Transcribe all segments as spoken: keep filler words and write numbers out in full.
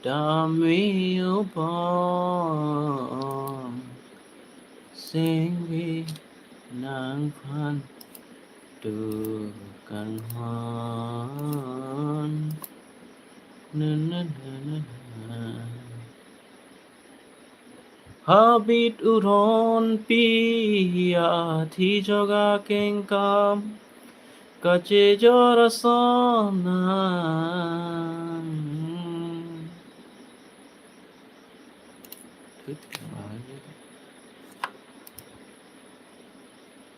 Dami upang singgi nangphan tukang hon. Na, na, na, na, na. Habit uron pi athi joga kengkam kachejor asonang.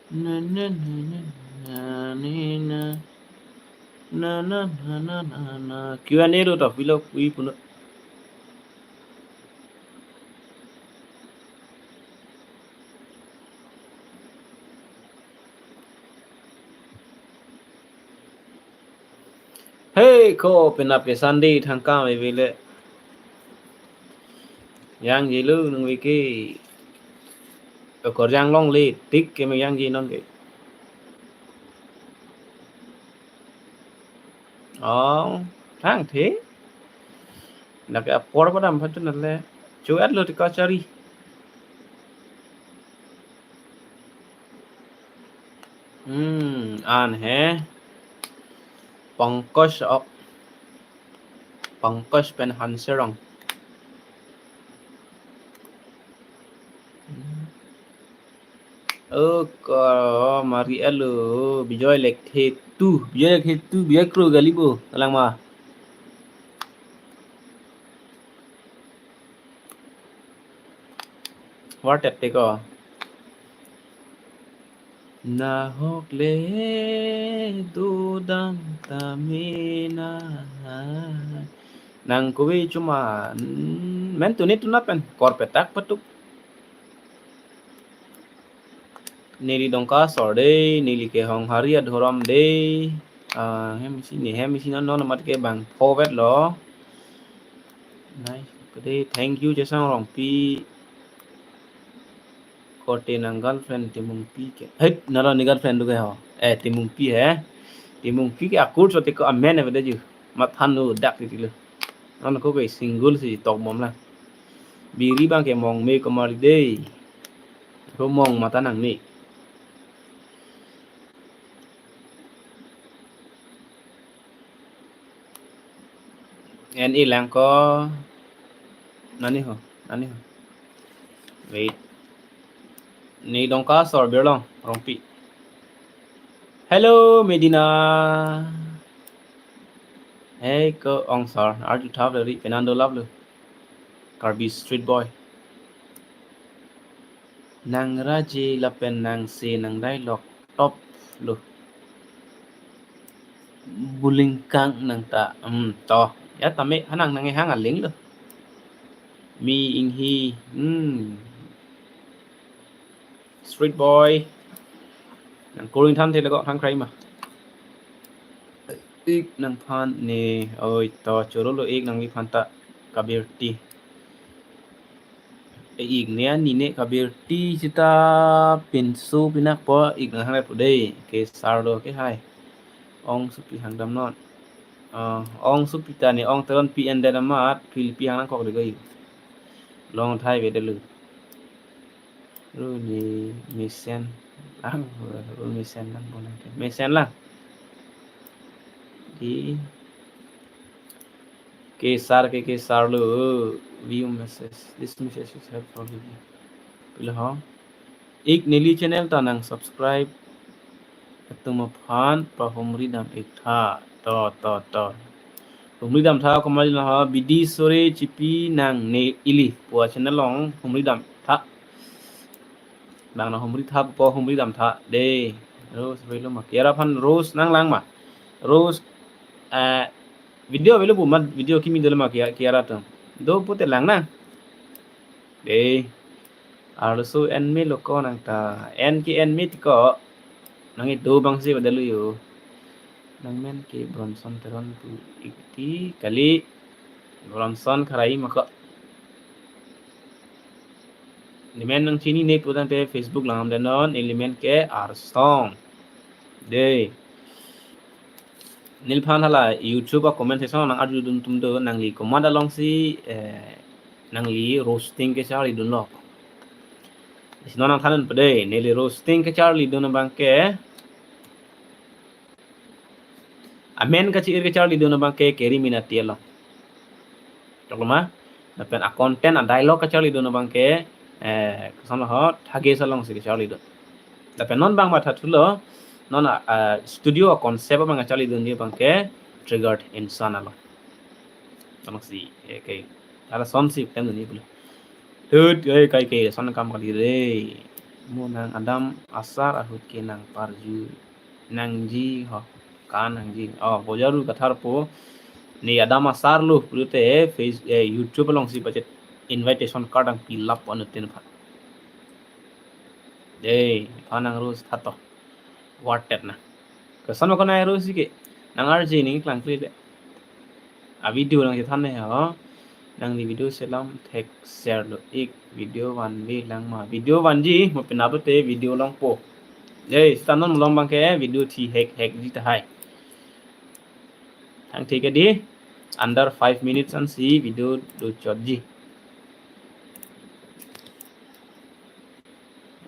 Na, na, na, na, na, ni, na. Na, na, na, na, na, na. Q and A do ta, pilok wi puno. Hey, ko penap ke Sunday thangkam ebe le. Yang jilu nung wiki. Okorjang longle tik ke me yang ji non ke. Oh, thang the. Nak apor padam phatun le. Chuat lo ti kachari. Hmm, an he. Pankaj ok. Pankaj pen Hanserong. Oh, ko mari alo Bijoy Lekthe tu, Bijoy Lekthe tu, Bijoy Kro gali bo, kalang ma. War tep te ko. Nahok le dodam tame na. Nang kove chuma. Men tuni tuna pen. Korpetak patuk. Neli Dongka asor dei, neli ke Honghari adhorom dei. Ah, hem isi ni, hem isi non non amat ke bang forward lo. Nice. Kede, thank you, Chesang Rongpi. Korte nang girlfriend Timungpi ke. Hei, naro ni girlfriend do ke ho. Eh, Timungpi he. Timungpi ke akur sote ko amen he beda ju. Mathan nu dak di lo. Non ko ke single si tok bom la. Biri bang ke mong me ko mari dei. Ko mong mata nang ni. N E lang ko. Nani ho, nani ho. Wait. Ni Dongka asor birlong, Rongpi. Hello, Medina. Hey, ko ong sar, arju thap le ri, penando lap lo. Karbi Street Boy. Nang raje lapen nang se nang dialogue top lo. Bulingkang nang ta, hmm, to. Ya tame hanang nang hang aling lo. Mi inghi, hmm. Street Boy. Nang kuring than the lego thang krai ma. Ik nangphan ne, oi to choro lo ik nangliphan ta kabirti. E ik ne ani ne kabirti sita pinso pinak po ik nang hang pu dei. Ke sar lo ke hai. Ong Supi hang dam non. Ah, Ong Supi ta ne Ong Teron P N dan amat Philippine hang nang kok de goi. Long thai ve de lu. Ru ni mesen lang, ru mesen lang bonang ke. Mesen lang. Di ke sar ke ke sar lo view message. This message is help for you. Pilo ho. Ik neli channel ta nang subscribe. Atum aphan pahumri dam ik tha. To, to, to. Humri dam tha komat lo ha, bidi sore chipi nang ne ili. Pua channel along humri dam tha. Nang na humri tha po humri dam tha. Dei. Rose velo ma. Kiara aphan Rose nang lang ma. Rose, eh, video velo bu mat video kimi dolo ma kia, Kiara atum. Do pute lang na. Dei. Arloso en me lo ko nang ta. En ke en me ti ko. Nang itu bang si pada lu yo. Nang men ke Bronson Teron pu ik ti kali. Bronson Kharai ma ko. Ni men nang chini ne putan te Facebook lang dam non, ili men ke Arsong. Dei. Neliphan hala YouTube a comment section nang arjudun atum do, nangli komat alongsi, eh, nangli roasting kecharlidunlo. Isi non nangthan-un pede, neli roasting kecharlidun abangke, amen kachi-ir kecharlidun abangke Keri Minati along. Choklo ma? Lapen a content a dialogue kacharlidun abangke, eh, koson ho, Thages alongsi kacharlidun. Lapen non abang mathathulo, non a, a studio a concept abang kacharlidunji abangke Triggered Insan along. Alongsi, eh, ke, hala sonsi klem dunji pulo. Tut, eh, kaike, son kam kali re. Mo nang adam asar ahut ke nangparju nangji ho, ka nangji. Oh, bojaru kathar po. Ne adam asar lo pulote Face, eh, YouTube alongsi budget invitation card nangpilap anutin aphan. Dei, aphan nang roast tha to. Worth it na. Koson ko nang roast ke. Nang arje ning klangkle le. A video nangchethan ne ho. Nangli video selam thek share lo ik, video vanve lang ma. Video vanji, mo penap te video longpo. Dei, seta non malom abangke video thi hek hekji tahai. Thang thik adi, under five minutes ansi video dochotji.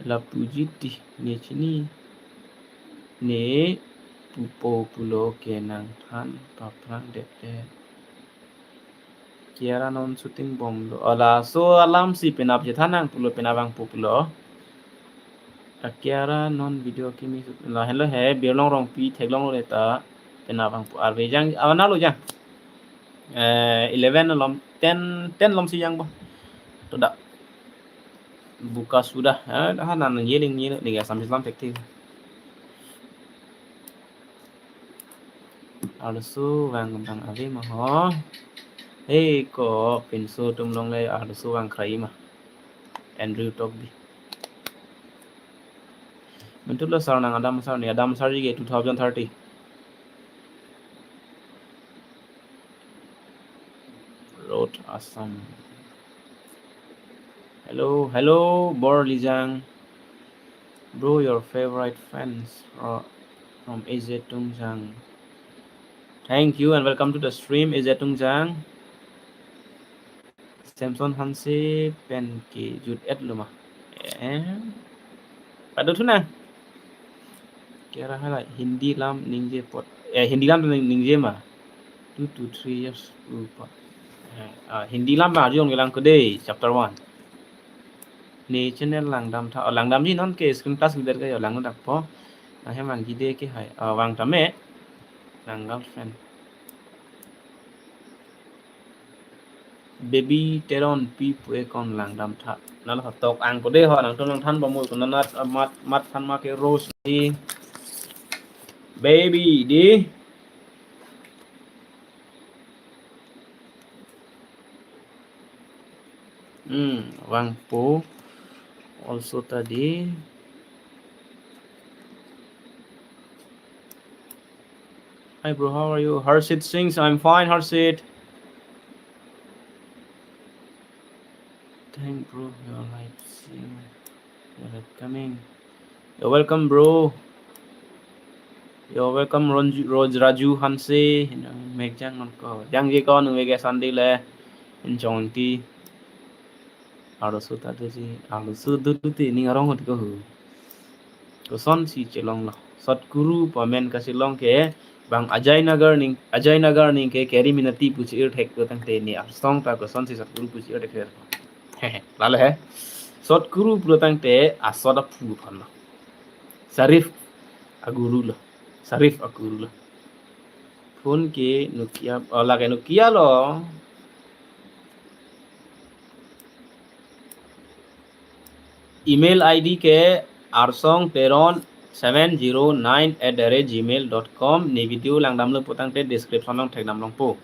Lapuji ti, ne chini. Ne pupo pulo ke nangthan paphrang det det. Kiara non shooting bomlo. Oh, laso alamsi penap chethan nang pulo, penap abang pu pulo. Ta Kiara non video kimi shoot. Lahenlo he, Birlong Rongpi theklonglo ta penap abang pu. Arve jang, awan lo jang. Eh, eleven alom, ten, ten alomsi jangpo. To dak. Buka sudah. Eh, dah nan yeling yeling ni Assam Islam thekthek. Arloso vang bang ave ma ho. Hei ko pinso atum along le arloso vang krai ma. Andrew Tokbi. Mentulo sar nang adam asar ne, adam asarji ke two thousand thirty. Road Assam. Hello, hello, Bor Lijang. Bro, your favorite fans fro-, from A Z Tungjang. Thank you and welcome to the stream, A Z Tungjang. Samson Hanse pen kejut-et lo ma. Eh. Pado thu na. Kiara hala Hindi lam ningje apot. Eh, Hindi lam ning-, ningje ma. Two to three years apot. Eh, ah, Hindi lam ba arjulong kelang ko dei, chapter one. Ne channel langdam tha, oh, langdamji non ke screen touch leader ke yo lang dak po. Nang hem vangji de ke hai. Oh, vang tame. Nang girlfriend. Baby Teron pi pu ekon langdam tha. Nalo tok ang ko dei ho, nangtum nangthan bomoi ko nanat mat, mat than ma ke roast di. Baby di. Hmm, vangpo. Also ta di. Hi, bro, how are you? Harshit Singh, I'm fine, Harshit. Thank, bro, your live stream. Your live coming. You're welcome, bro. You're welcome, Ronju, Roj, Raju Hanse. Mek jang non ko. Jangje ko nung veke Sunday le. Inchong ti. Arloso ta doji. Arloso do do te ning arong hot ko hu. Kosonsi chelonglo. Sadhguru pu amen kachelong ke bang Ajay Nagar ning, Ajay Nagar ning ke Keri Minati pu che-ir thek lo tangte ne arsong ta kosonsi Sadhguru pu che-ir thek. Lalo he. Sadhguru pulo tangte asot aphu aphan lo. Sharif aguru lo. Sharif aguru lo. Phone ke Nokia, oh, lake Nokia lo. Email I D ke arsong teron seven zero nine at the rate gmail dot com. Ne video langdamlo pu tangte description along thekdam longpo.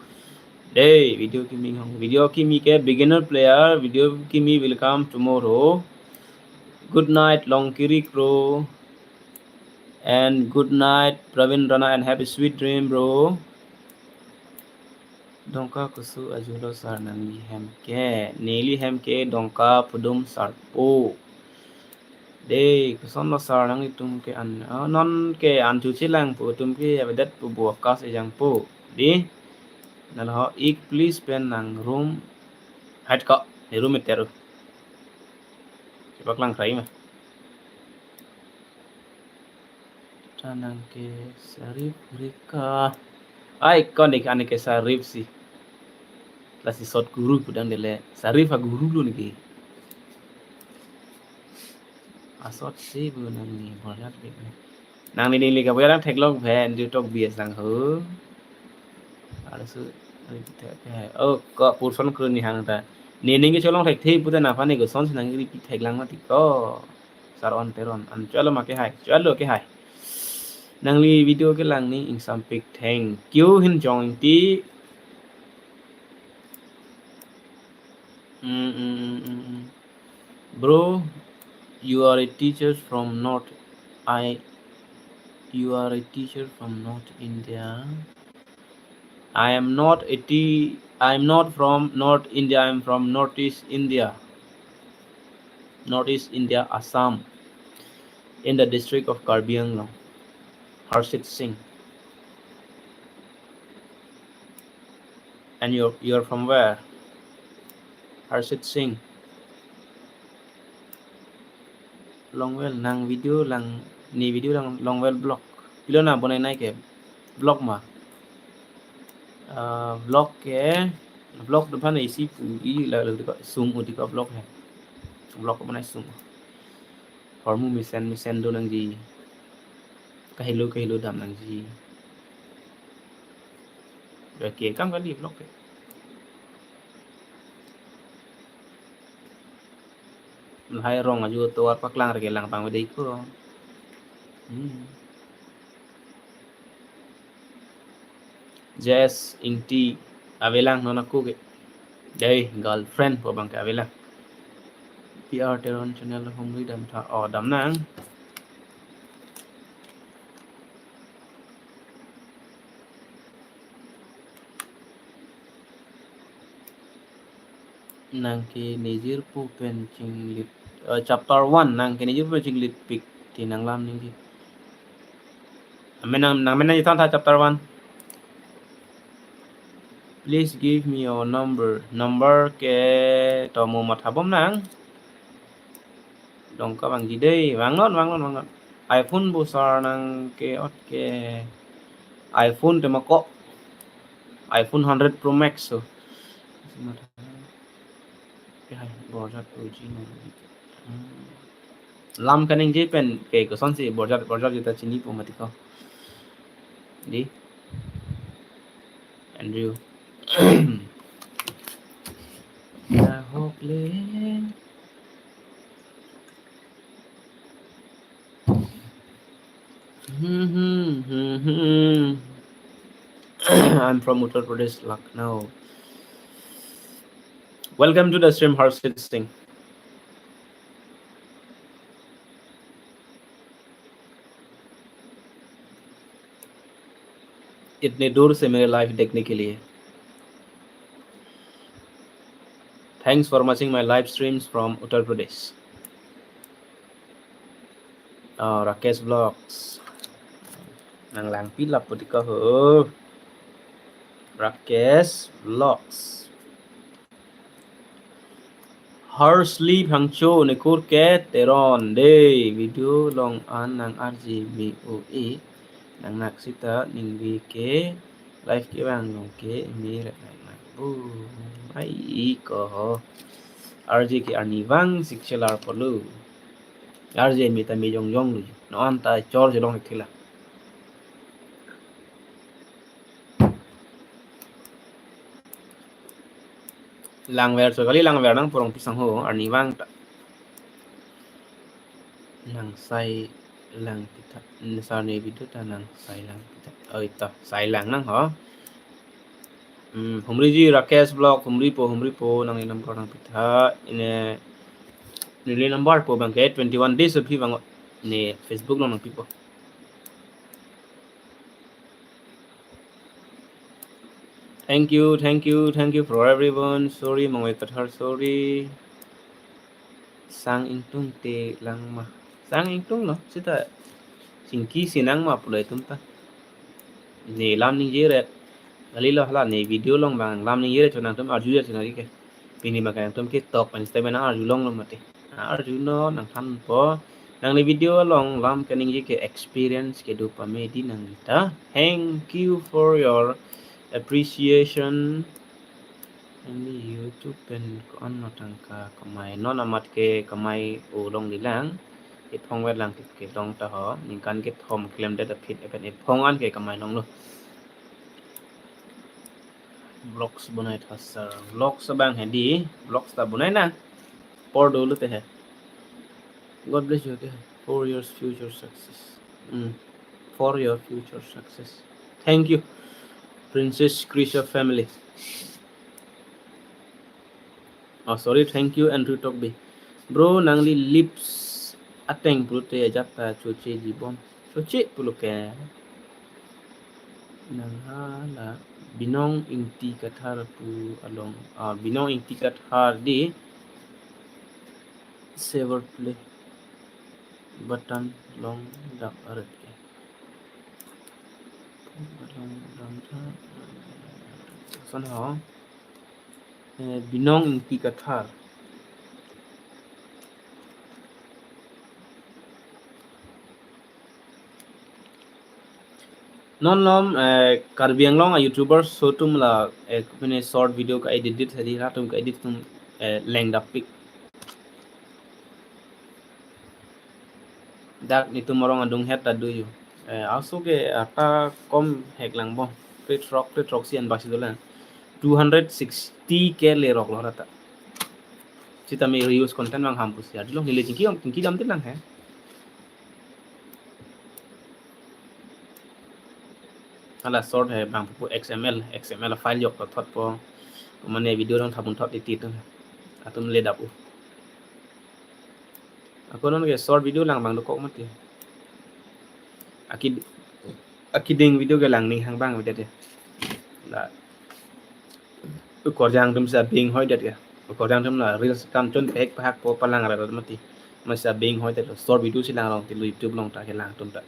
Dei, video kimi hong. Video kimi ke beginner player. Video kimi will come tomorrow. Good night, Longkiri Kro. And good night, Pravin Rana, and have a sweet dream, bro. Dongka koso ajulo sar nangli hem ke. Neli hem ke Dongka Pudum Sarpo. Dei, kosonlo sir nanglitum ke an, ah, non ke an chuchilang pu atum ke avedet pu bo kas ejang pu. Dei. Nalo ho ik please pen nang room. Hat ko, ne room iteru. Chepaklang krai ma. Ta nang ke Sarif Rika. Ai, ko ne ke ane ke Sarif si. Lasi sot guru pudang dele. Sarif a guru lo ne ke. Asot si bu nangli borjat bik ne. Nangli ningli ka boya lang theklong phen ju tok bias lang ho. Ada su, oh, ko Purson Kru ni hang ta. Ne ning ke cholong thekthe pute na pani koson si nangli theklang mati ko. Sir On Teron. An chalo ma ke hai. Chalo ke hai. Nangli video ke lang ni ingsampik thank you hin jong ti. Mm, mm, mm, mm, mm. Bro, you are a teacher from North. I, you are a teacher from North India. I am not a te-, I am not from North India. I am from Northeast India. Northeast India, Assam, in the district of Karbi Anglong. Harshit Singh. And you're, you're from where? Harshit Singh. Longwel nang video lang, ne video lang Longwel vlog. Pilo na bonai nai ke vlog ma. Ah, vlog ke, vlog do phana isi pu i la, la, sung u ti ko vlog he. Vlog ko bonai sung. Hormu mesen mesen do nangji. Kahelo kahelo dam nangji. Oke, kam kali vlog ke. Lahai rong aju tovar paklang reke lang pang dei ko. Hmm. Jess Ingti avelang non ako ke. Dei girlfriend po bang ke avelang. P R Teron channel humri dam tha. Oh, dam nang. Nang ke nejirpo pen chinglit, eh, chapter one, nang ke nejirpo pen chinglit pik ti nang lam ningje. Amen nang, nang amen nang ithan tha chapter one. Please give me your number. Number ke to mo matha bom nang. Dongka vangji dei, vangnon, vangnon, vangnon. iPhone bo sir nang ke ot ke iPhone te mako. iPhone hundred Pro Max so. Ke hai, borjat uji no. Hmm. Lam kaningje pen ke koson si borjat, borjat kita chinipo mati ko. Dei. Andrew. Ya hok le. I'm from Uttar Pradesh, Lucknow. Welcome to the stream, Harshit Singh. इतने दूर से मेरे लाइव देखने के लिए। Thanks for watching my live streams from Uttar Pradesh. Oh, Rakesh Vlogs. Nang lang pilap putih ko ho. Rakesh Vlogs. Harshli Phangcho ne kur ke Teron dei video long an nang R J me o e nang nak sita ningve ke live kevang long ke me ret nang nak bu ai ko ho. R J ke arnivang sik chelar polo. R J me ta me jong jong lu. No an ta chor chelong thila. Langver so kali langver nang purong pisang ho arnivang ta. Nang sai lang pitha. Sir ne video ta nang sai lang pitha. Oi ta sai lang nang ho. Hmm, humri ji Rakesh Vlog, humri po, humri po, nangli number nang pitha. Ine neli number po bang ke twenty-one days aphi bang ne Facebook nang nang pipo. Thank you, thank you, thank you for everyone. Sorry, Mangwe Kathar, sorry. Sang ingtung te lang ma. Sang ingtung lo, sita chingki sinang ma pulo itum ta. Ne lam ningje ret. Kali lo hala ne video along bang lam ningje ret cho nangtum arju ya chonari ke. Pini bang nangtum ke tok pen step nang arjulonglo mati. Nang arjunon nangthanpo. Nangli video along lam kaningje ke experience kedo pame di nangli ta. Thank you for your appreciation. Nangli YouTube pen ko-an ma tangka kamai? Non amat ke kamai-o longlelang. Ephong vet lang ke long ta ho. Ningkan kethom klemdet aphi lapen ephong an ke kamai longlo. Vlogs bonai tha sir. Vlogs abang hedi. Vlogs ta bonai nang. Por dolo te he. God bless you ke. For your future success. Hmm. For your future success. Thank you, Princess Krisha family. Oh, sorry, thank you, Andrew Tokbi. Bro, nangli lips ateng pulote ajat ta choche jibom. Choche pulo ke. Nang hala Binong Ingti Kathar pu along. Ah, Binong Ingti Kathar di silver play button along dak aret ke. Along dam tha. Son ho. Eh, Binong Ingti Kathar. Non non, eh, Karbi Anglong a YouTuber so atum la, eh, pine short video ka-edit edit hedi, latum ka-edit atum, eh, lengdapik. Dak netum arong adung het ta do yo. Eh, aso ke ata kom hek lang bo. Plate rock, plate rock si an basi dolang. Two hundred sixty K lerok lo rata. Sita me reuse content mang ham pusi. Adilo nile chingki, chingki dam ti lang he. Hala short he bang pu X M L, X M L file yok to thot po. Mane video dong thabun thot iti tu. Atum le dap u. Ako non ke short video lang bang dokok mati. Aki, akiding video ke lang ning hang bang video de. La. Ukorjang atum sa bing hoi det ya. Ukorjang atum la reels kam chun pek pahak po palang ra mati. Masa bing hoi det lo. Short video si lang rong ti lo YouTube along ta ke lang atum ta.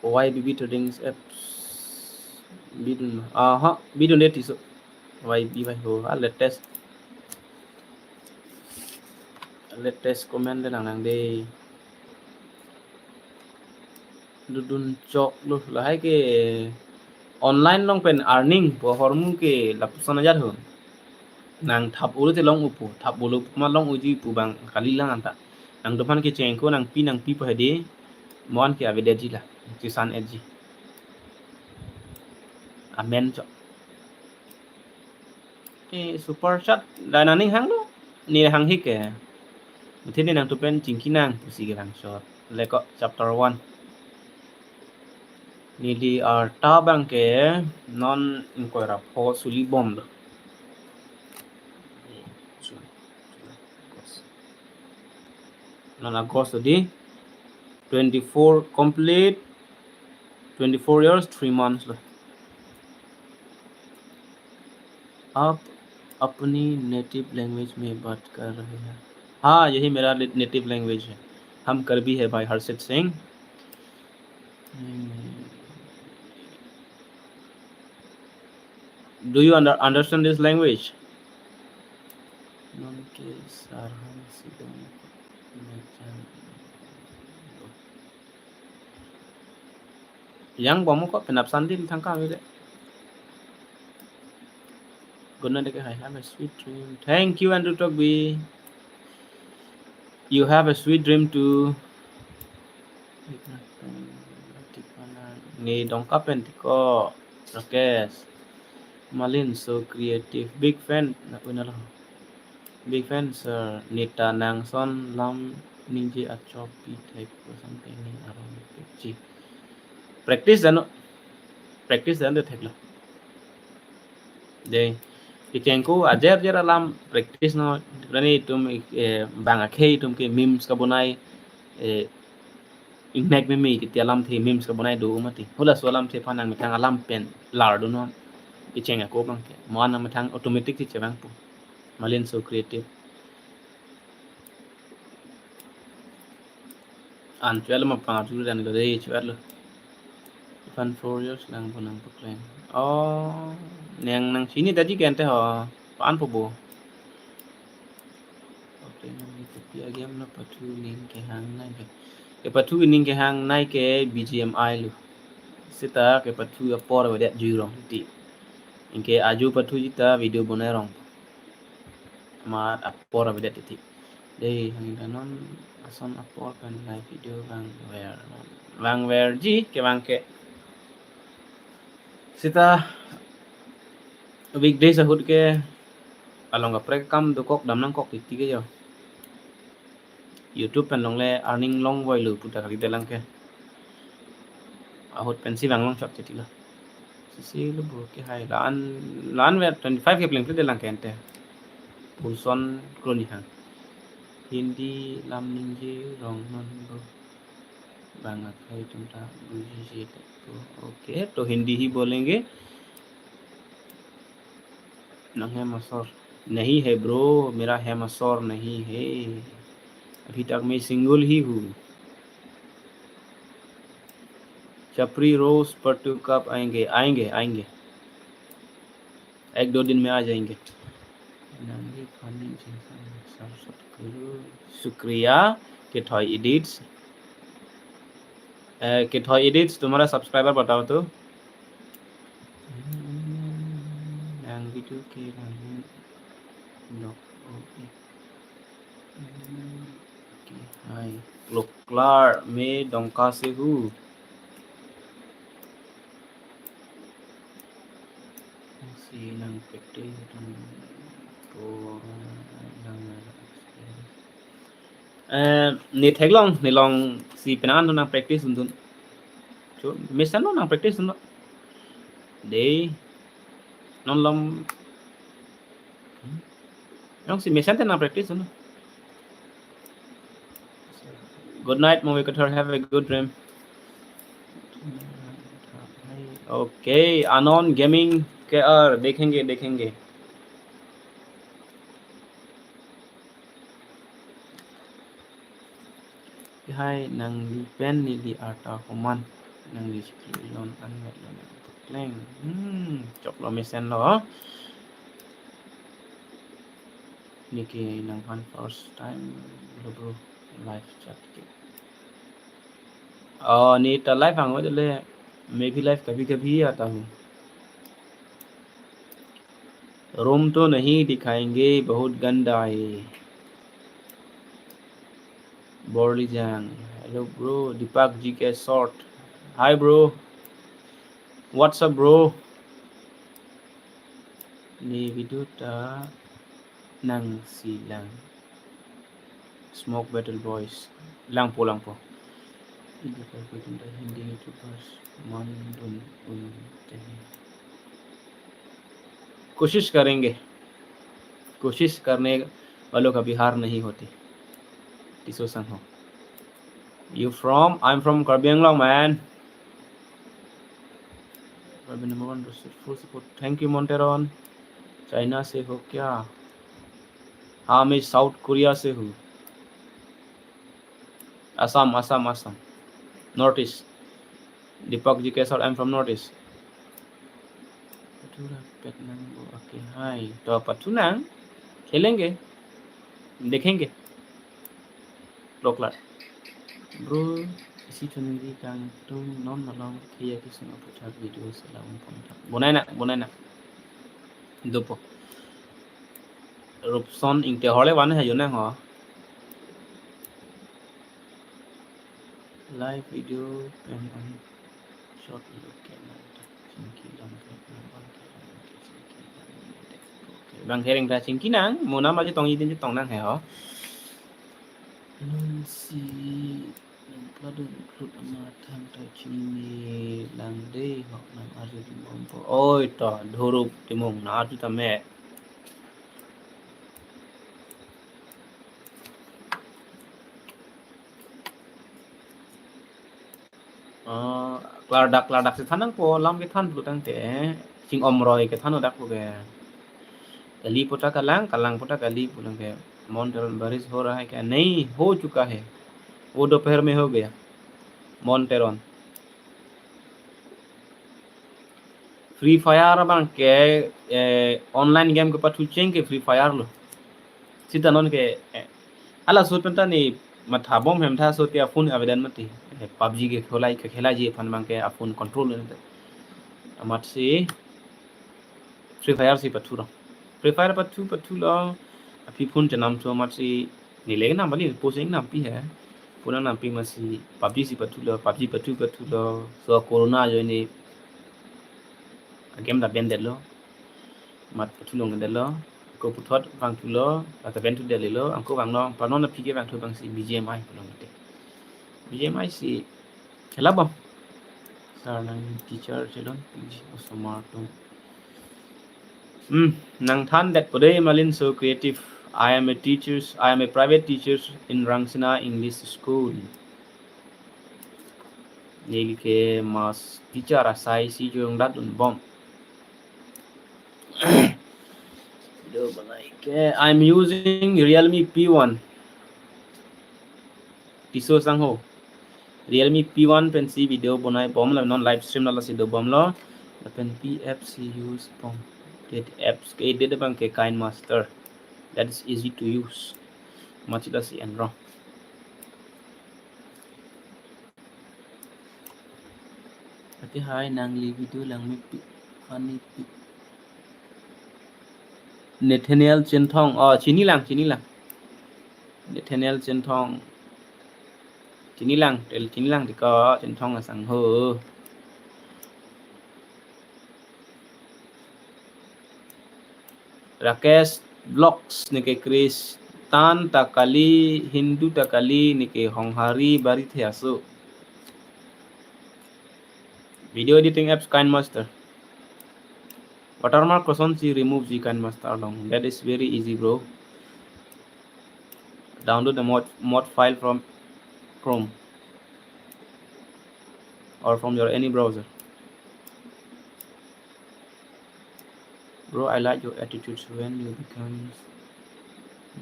Y B B Trading Apps. Bidun. Aha, bidun det iso. Y B Y ho, ah, latest. Latest comment le lang lang de. Dudun chok lo, lahai ke online along pen earning pu ahormu ke lapuson ajat ho. Nang thap ulo te long upo, thap ulo ma long uji pu bang kali lang anta. Nangtum aphan ke chengko nangpi nangpi pu hedi, mo an ke avedetji la, chisan etji. Amen chok. Eh, super chat, la nangning hang lo, ne hang hik ke. Mungkin ne nangtum pen chingki nang, pusi ke lang short. Leko chapter one. Neli arta bang ke non ingkoi ra pho suli bom lo. Non August di twenty-four complete, twenty-four years, three months lo. आप अपनी native language में बात कर रहे हैं। हाँ, यही मेरा नेटिव लैंग्वेज है। हम करबी है भाई हर्षित Singh. Do you under, understand this language? Non ke sarhan sidang macam. Yang bom ko penap sandil thangka mile. Guna deke hai, have a sweet dream. Thank you, Andrew Tokbi. You have a sweet dream too. Ni dongka pen tiko, Rakesh. Malin so creative. Big fan, na unalo. Big fan, sir. Neta nangson lam ningje achok pi thek ko something ni aron pekji. Practice jano. Practice jano thek lo. De, kechengko ajer jer alam practice non, rani itum, eh, bang akhei atum ke memes kabonai, eh, ingnek meme kiti alamthe memes kabonai do mati. Hula so alamthe aphan nangmethang alam pen lar do non. Kecheng ako abang ke. Mo-an amethang automatic si chevangpo. Malin so creative. An chevanglo ma pang aju dan lo dei chevanglo. Fun four years lang bo nangpakleng. Oh, nang nangchini daji ke ante ho. Pan po bo. Okay, nang ikuti a-game lo pathu ning kehangnei ke. Kepathu ning kehangnei ke B G M I lo. Seta kepathu apor avedet jui rong ti. Anke aju pathuji ta video bonai rong. Amat apor avedet ti. Dei, hangin ta non ason apor pen live video vangver. Vangverji kevang ke. Seta weekdays ahut ke along kaprek akam dokok dam nangkok titi ke jo. YouTube pen longle earning longvoi lo puta kali telang ke. Ahut pensi vang long chot titi lo. Sisi lo bo ke hai lan lan ver twenty five ke pleng pleng telang ke ante. Pulson kroni hang. Hindi lam ningje rong non bo. Bang akhai tum ta buji je tak to. Okay, to Hindi hi bolenge. Nang hem asor? नहीं है bro, मेरा hem asor नहीं है। अभी तक मैं single ही हूँ। छपरी रोज पट्टू कब आएंगे? आएंगे, आएंगे। एक दो दिन में आ जाएंगे। Nangli funny jingkang sar sot kuru. Shukriya, Kethoi Edits. Eh, Kethoi Edits, तुम्हारा subscriber बताओ तो। Nang video ke nang nok. Okay, hi. Kloklar, मैं दुमका से हूँ। Si nang practice dun po nang, eh, ne theklong, ne longsi penang dun nang practice dun. Cho, mesen lo nang practice dun. Dei, non lom. Jongsi mesen te nang practice dun. Good night, Movie Kathar. Have a good dream. Okay, Anon Gaming K R, देखेंगे, देखेंगे। Hai, nangli pen neli arta komat, nangli chiklo lon anvet lo nangpakleng. Hmm, choklo mesen lo. Neke nangphan first time lo bro, live chat ke. Oh, ne ta live hang le, मैं भी live कभी कभी ही आता हूँ। Room तो नहीं दिखाएंगे, बहुत गंदा है। Borlijang, hello bro, Deepak G K Short. Hi bro. What's up bro? Ne video ta nangsi lang. Smoke Battle Boys. Langpo, langpo. Hindi YouTubers man dun un te. कोशिश करेंगे। कोशिश करने वालों कभी हार नहीं होती। Tisso Sangho. You from? I'm from Karbi Anglong, man. Karbi number one, full support. Thank you, Monteron. China से हो क्या? हाँ, मैं साउथ कोरिया से हूँ। Assam, Assam, Assam. North East. Deepak G K Short, I'm from North East. Pathu rapet nang bo, okay, hi. To pathu nang, khelenge, dekhenge. Kloklar. Bro, isi chunri kangtung non malom kiya kisung aputhak video selam pon thak. Bonai nang, bonai nang. Dopo. Rupson Ingti hole wan ha yun nang ho. Live video pen on short video ke nang ta chingki long ke nang on ke nang ke chingki long ke. Okay. Bang hereng ta chingki nang, mo nam aja tong idin tong nang he ho. Nonsi nang pladun klut ama thang ta chini lang dei ho nang arju di mompo. Oi to, Dhurup Timung nang arju tame. Ah, klardak, klardak si than nangpo, lam kethan pulo tangte. King Omroi kethan o dak pu ke. Kali pu ta kalang, kalang pu ta kali pu lang ke. Mon Teron, बारिश हो रहा है क्या? नहीं, हो चुका है. वो दोपहर में हो गया. Mon Teron. Free Fire abang ke, eh, online game kepathu cheng ke Free Fire lo. Sita non ke, eh, hala sut penta ni matha bom hem tha sut ke aphone avedet mati. Eh, PUBG ke khelai, kekhelaiji aphan abang ke aphone control lo nte. Amatsi Free Fire si pathu lo. Free Fire pathu, pathu lo. Aphi phone chenam thu amatsi neli ke nam bali, post ke nampi he. Phone nampi amatsi PUBG si pathu lo, PUBG pathu, pathu lo. So corona ajoine a-game ta ban det lo. Amat pathu longdet lo. Ako puthot vangthu lo, ata ban thu det lo. Ako vanglo, panon aphi ke vangthu abang si BGMI pu longdet. BGMI si khela bom. Sir nang teacher chelon, P G osomar atum. Hmm, nangthan det po dei Malin So Creative. I am a teacher, I am a private teacher in Rangsina English School. Neli ke maths teacher asai si jong dat un bom. Video banai ke, I'm using Realme P one. Tisso sangho. Realme P one pensi video banai bom lo, non live stream lo lasi do bom lo. Lapen P apps si use bom. That apps ke edit abang ke KineMaster. That is easy to use. Machida si enro. Ati hai nangli video langmepik, funny pik. Nathaniel Chinthong. Oh, chini lang, chini lang. Nathaniel Chinthong. Chini lang, tel chini lang tiko, Chinthong asangho. Rakesh Vlogs neke Christian ta kali, Hindu ta kali, neke Honghari bari the aso. Video editing apps KineMaster. Watermark kosonsi remove ji KineMaster along? That is very easy, bro. Download the mod, mod file from Chrome or from your any browser. Bro, I like your attitudes when you become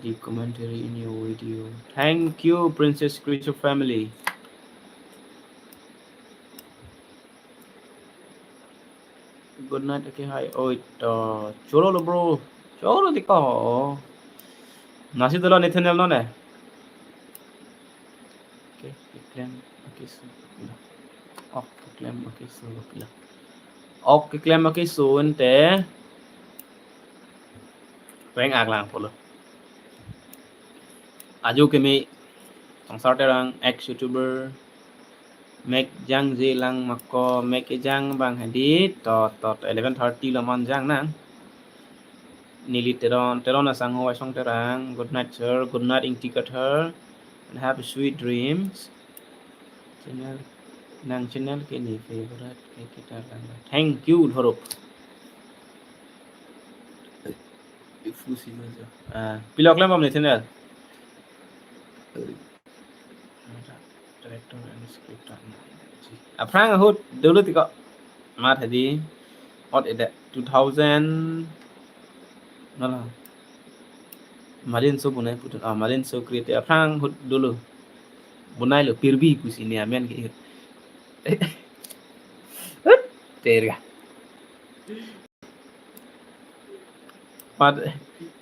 the commentary in your video. Thank you, Princess Creature family. Good night, okay, hi. Oi, to, cholo lo, bro. Cholo tiko. Nasi dolo Nathaniel non eh. Okay, keklem, okay, so. Ok, keklem, okay, so, pila. Ok, keklem, okay, so, ente. Peng aklang polo. Aju kemi Tongsar Terang, ex YouTuber. Mek jangje lang ma ko, mek kejang abang hadi, to, to, to, eleven thirty lo man jang nang. Neli Teron, Teron asangho Aisong Terang. Good night, sir. Good night, Ingti Kathar. And have sweet dreams. Channel, nang channel ke ne favorite ke kita lang. Thank you, Dhorop. Ifu si baja. Ah, pilo klem bom ne channel. Director and script. Aphrang ahut dolo tiko. Mat hadi. Ot eda two thousand. Nala. Malin So bonai putun. Ah, Malin So Creative. Aphrang ahut dolo. Bonai lo pirbi pusi ne amen ke. Terga. Pat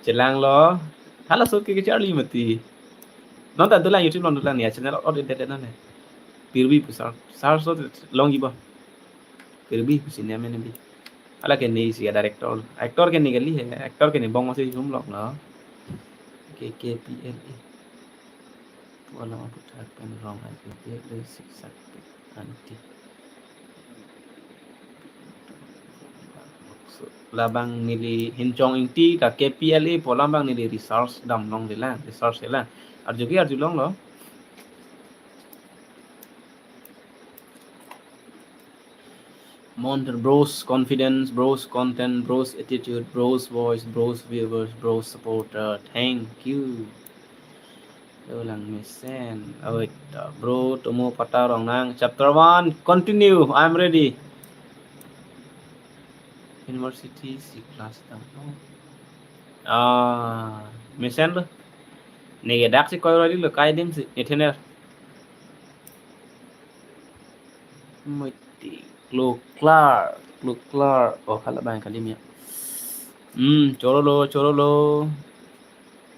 chelang lo. Hala so ke charli mati. Non ta dolang YouTube non dolang ni channel or de de non. Pirbi pusar. Sar so long iba. Pirbi pusi ne amen bi. Hala ke ne si director. Actor ke ne kali he. Actor ke ne bong si jum lok lo. Ke K P L A. Wala ma puthak pen rong ai ke le siksak anti. So, labang neli Hinchong Ingti ta K P L A pu labang neli research dam long le lang, research le lang. Arju ke arju long lo. Monter, bro's confidence, bro's content, bro's attitude, bro's voice, bro's viewers, bro's supporter. Thank you. Dolang mesen. Await, bro, tomo pata rong nang. Chapter one, continue. I'm ready. University si class dam. Ah, mesen lo. Neke dak si koi roi lo kai dim si. Nethener. Muti. Kloklar. Kloklar. Oh, hala bang kali mia. Hmm, choro lo, choro lo.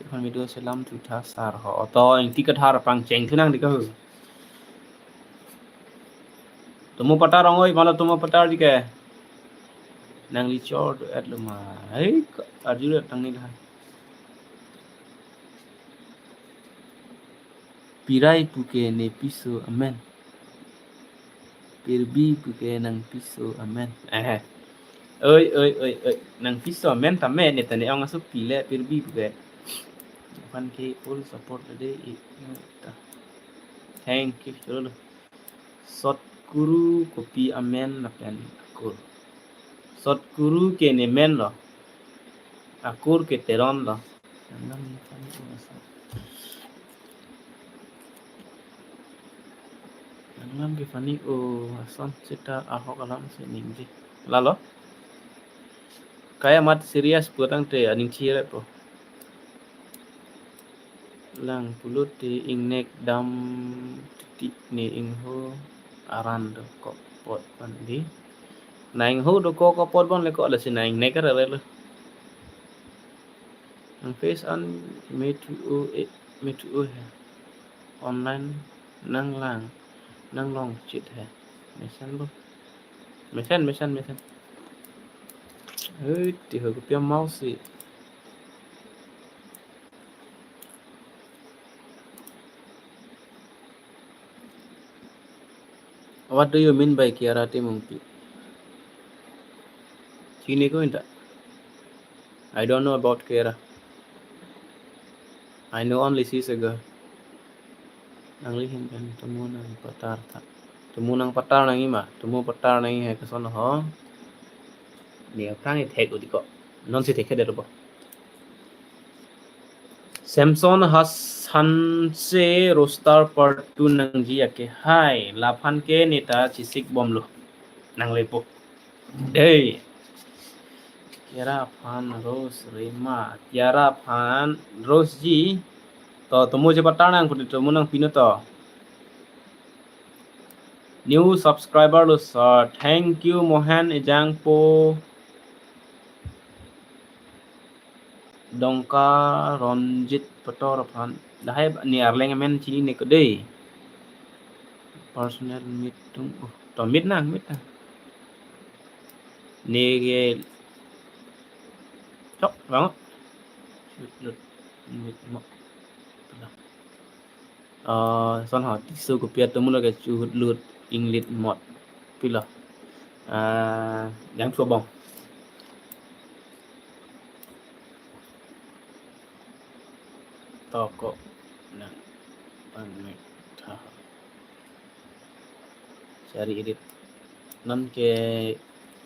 Ikan video selam tuta sar ho. Oto ingti kathar pangcheng thunang di kahu. Tumu patar ongoi, malah tumu patar di ke. Nangli chor do at luma. Hei, arju do tang ni lah. Pirai puke ne piso amen. Pirbi puke nang piso amen. Eh. Oi, oi, oi, oi. Nang piso amen tame ne tane ong aso pile pirbi puke. Aphan ke full support de i ta. Thank you, cholo. Sot kuru kopi amen lapen akur. Sot kuru ke ne men lo. Akur ke Teron lo. Nanglam ke fani o ason. Nanglam ke fani o ason seta ahok alam si ningje. Lalo. Kai amat serious putangte aning chire po. Lang pulote ingnek dam titi ne ingho aran dokok apot bon di. Na ingho dokok apot bon leko lasi na ingnek arare lo. Nang face an me thu o e, me thu o he. Online nang lang, nang long chit he. Mesen bo. Mesen, mesen, mesen. Hei, ti ho kopi a mouse si. What do you mean by Kiara Timungpi? Chiniko inta? I don't know about Kiara. I know only she's a girl. Nangli hin pen tumu nang patar ta. Tumu nang patar nangji ma, tumu patar nangji he koson ho. Ne aphrang ithek udiko. Non si thek he dero bo. Samson Hassan se roaster part two nangji ake hai. Laphan ke neta chisik bomlo. Nang lepo. Dei. Kiara aphan roast rema. Kiara aphan roast ji. To tumu chepatar nang puni tumu nangpi non to. New subscriber lo sir. Thank you Mohan Ejangpo. Dongka Ronjit Pator aphan. Lahai ne arleng amen chinine ko dei. Personal meet tum. Oh, to meet nang, meet nang. Ne ke chok bang. Meet, meet, meet mo. Ah, son ho, tisu kopi atumu lo ke chuhut lut inglit mot. Pilo. Ah, yang chua bong. Toko. Nang. Pangnek tha. Sari edit. Non ke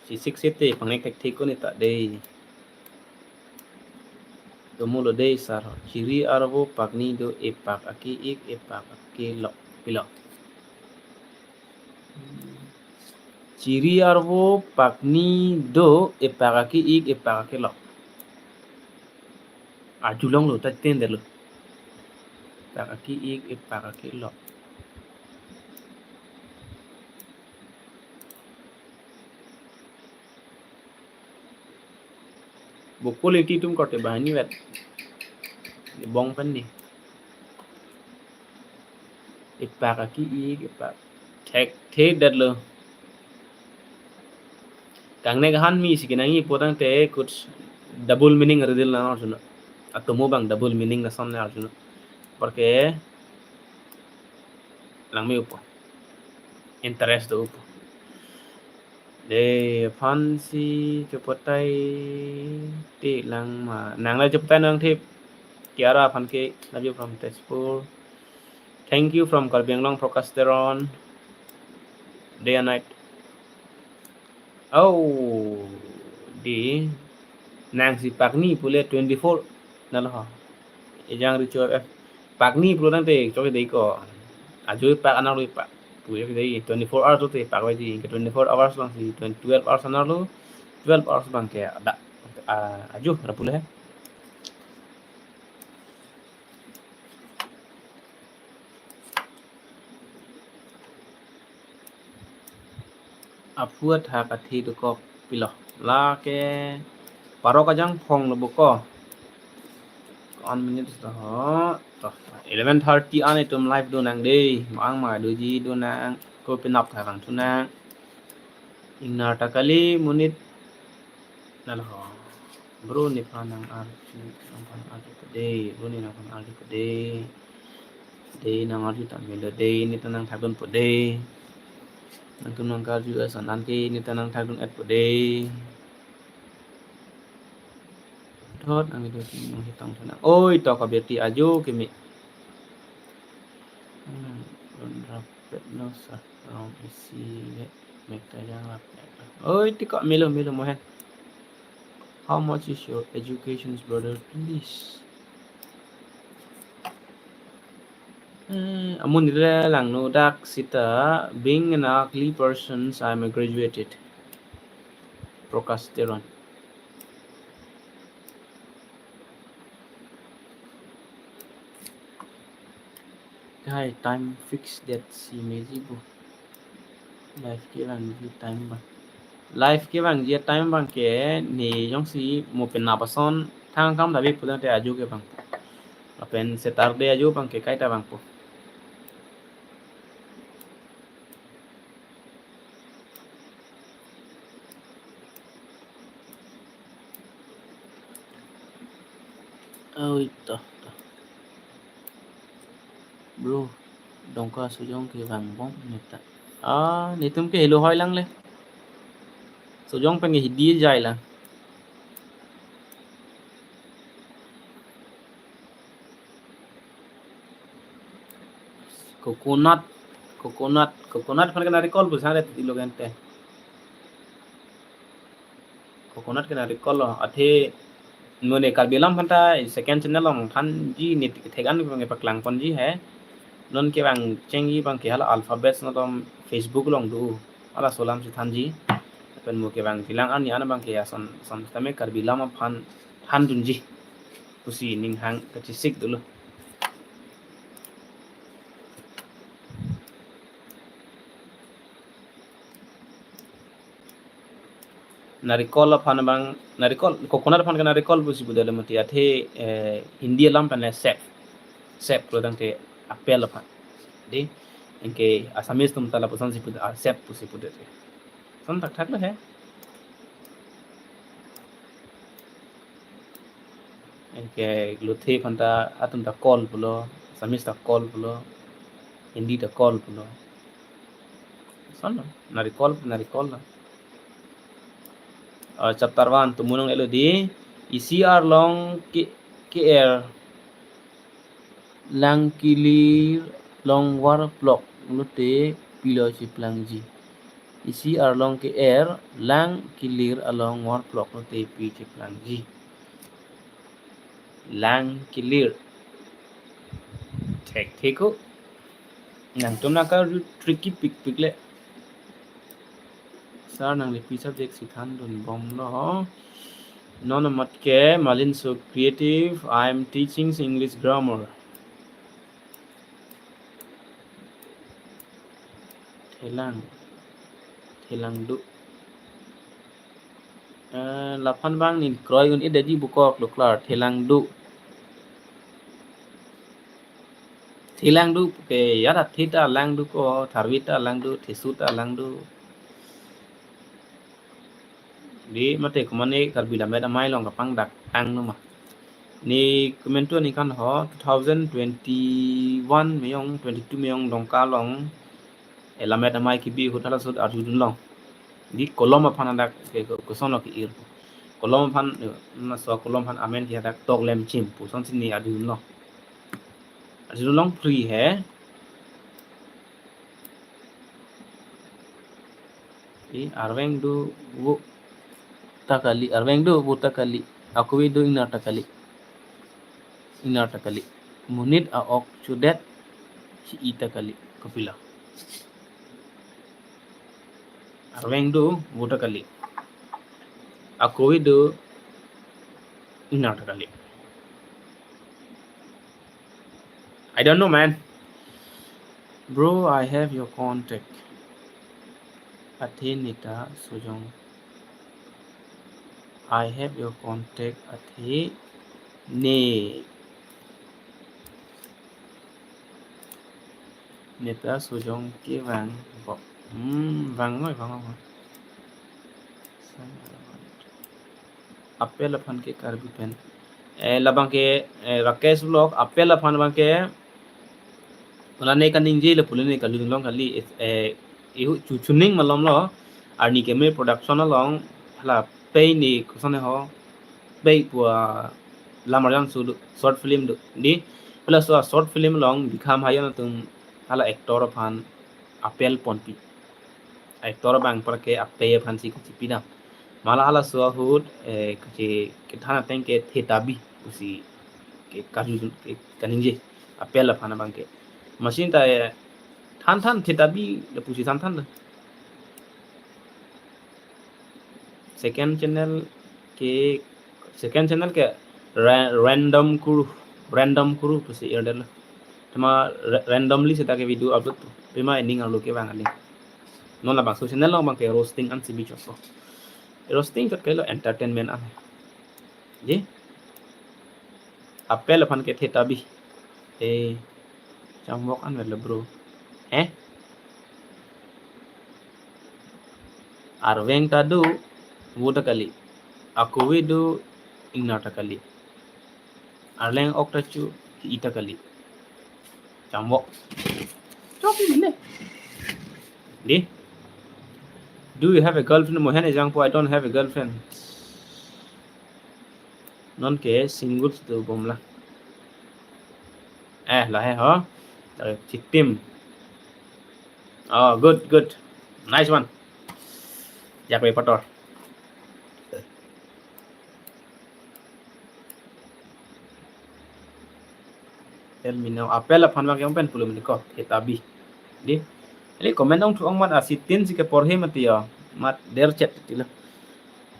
chisik sete pangnek thekthek ko neta dei. Tumu lo dei sir. Chiri arvo pakni do epak aki ik epak aki lok. Pilo. Chiri arvo pakni do epak aki ik epak aki lok. Arjulong lo ta tender lo. Epak aki ik epak aki lok. Bukul iti tum korte banghini vet. Bong pen ni. Epak aki ik epak. Thek thek det lo. Kangnek ahan mi si kenangji putangte kuch double meaning riddle nang arjunon. Atumu bang double meaning lason nang arjunon. Porque lang me upo. Interest do upo. Dei, aphan si chepatai ti lang ma. Nang la chepatai nang thip. Kiara aphan ke, love you from Tezpur. Thank you from Karbi Anglong, Prakash Teron. Day and night. Oh, di. Nang si pakni pule twenty-four. Nalo ho. Ejang Richo F F. Pakni pulo tangte chok dei ko. Ajo epak anerlo epak. Pu chok dei twenty-four hours lo te epak vaiji. Ke twenty-four hours lang si twenty, twelve hours anerlo. twelve hours abang ke ada, ah, ajo ra pulo he. Aphuthak athe dokok pilo. Lake parok ajang phong lo boko. One minute to ho. To eleven thirty an itum live do nang dei. Mang ma doji do nang. Ko penap tha kangthu nang. Ingnar ta kali monit. Nalo ho. Bro, nephan nang arju, nangphan arju po dei, bro, ne nangphan arju po dei. Dei nang arju ta melo dei, ne ta nangthakdun po dei. Nangtum nangkarju ason an ke ne ta nangthakdun-et po dei. Thot ang itu nang hitong thana. Oi, to kabirti ajo keme. Hmm, run rapet no sa rong isi le. Mek ta jang rapet. Oi, ti ko melo, melo mohen. How much is your education, brother? Please. Eh, amun nila lang no dak sita, being an ugly person, I am a graduated. Prakash Teron. Hai, time fix that si meji bu. Live kevangji time abang. Live kevangji time abang ke ne jongsi mo penap ason thang kam dabi pulang te ajo ke vang. Lapen Saturday ajo abang ke kaita vangpo. Oi, to, to. Bro, Dongka Sojong ke vangbom ne ta. Ah, netum ke helo hoi lang le. Sojong pen ke hidi jai lang. Coconut, coconut, coconut aphan ke narikol pu sare tilo gente. Coconut ke narikol lo, athe nune Karbi Lam aphanta second channel along thanji ne thek an ke paklang ponji he. Non kevang chengji abang ke hala alphabets no tom Facebook along do. Halaso alam si thanji. Pen mo kevangji lang arni an abang ke ason, ason tame Karbi Lam aphan thandunji pusi ning hang kachesik dolo. Narikol aphan abang, narikol, coconut aphan ke narikol pusi pudelo mati, athe, eh, Hindi alam pen le sep. Sep pulo tangte apple aphan. Dei, anke Assamese atum ta lapuson si pudet, ah, sep pusi pudet. Son thakthak lo he. Anke lothe aphanta atum ta kol pulo, Assamese ta kol pulo, Hindi ta kol pulo. Son lo, narikol, narikol lo. Ah, chapter one, tumunong elo dei, isi arlong ke, ke-er lang kelir along var plok lote pilo cheplangji. Isi arlong ke-er lang kelir along var plok lote pi cheplangji. Lang kelir. Thekthe ko. Nangtum nangka tricky pikpik le. Sir, nangli pi subject si thandun bomlo? Non amat ke, Malin so creative. I am teaching English grammar. Thelang. Thelang do. Eh, laphan abang nin kroi un-edetji bukok lo klar, thelang do. Thelang do ke, ya da theta lang do ko, tharvita lang do, thesuta lang do. Dei mate komatne Karbi Lammet Amei along kapangdak tang no ma. Ne komantu aningkan ho, two thousand twenty-one meyong, twenty-two meyong Dongka along, eh, Lammet Amei kebi ahut halaso ahut arjudunlong. Dei kolom aphan dak ke, ke, koson lo ke-ir. Kolom aphan, eh, laso kolom aphan amen ke dak Toklem Chim pu, sonsi ne arjudunlong. Arjudunlong free he. Dei arveng do vo ta kali, arveng do vo ta kali, ako ave do ingnar ta kali. Ingnar ta kali. Monit a-ok chodet si-i ta kali. Kopilo? Arveng do vo ta kali. Ako idu ingnar ta kali. I don't know, man. Bro, I have your contact. Athe neta sojong. I have your contact, athe ne. Neta sojong ke vang bok. Hmm, vang noi, vang noi. Apple aphan ke Karbi pen. Eh, labang ke, eh, Rakesh Vlog, apple aphan abang ke. Lane kaningje le pule ne kalunglong kali, eh, ihu chu chuning malom lo. Arni keme production along, hala pei ni kusane ho. Pei pua lamar jang su do, short film do. Di, pula so short film along, Bikham Hayon atum hala actor aphan apple ponpi. Actor abang apar ke apei aphan si kachipi dam. Mala hala so ahut, eh, kachi kethan ateng ke thetabi pusi ke kaju ke kaningje apple aphan abang ke. Machine ta, eh, than than thetabi le pusi than than do. Second channel ke, second channel ke ra-, random kuru, random kuru pusi ir det lo. Tema ra-, randomly seta ke video upload tu. Pima ening arlo ke vang aling. Non labangso channel along abang ke roasting an si bi chot lo. Roasting chot ke lo, entertainment an. Ji? Apple aphan ke thetabi. Eh, chamwok an vet lo, bro. Eh? Arveng ta do, vo ta kali. Ako idu ingnar ta kali. Arleng ok ta chu, i ta kali. Chamwok. Chok ni ne. Di? Do you have a girlfriend? Mohen ejang po, I don't have a girlfriend. Non ke single do bom la. Eh, lahai ho. Chitim. Oh, good, good. Nice one. Jakwe pator. Tell me now. Apple aphan abang ke pen pulo mini ko. Thetabi. Di. Eli comment ong thu ong mat asitin si ke porhe mati ya. Mat der chet ti lo.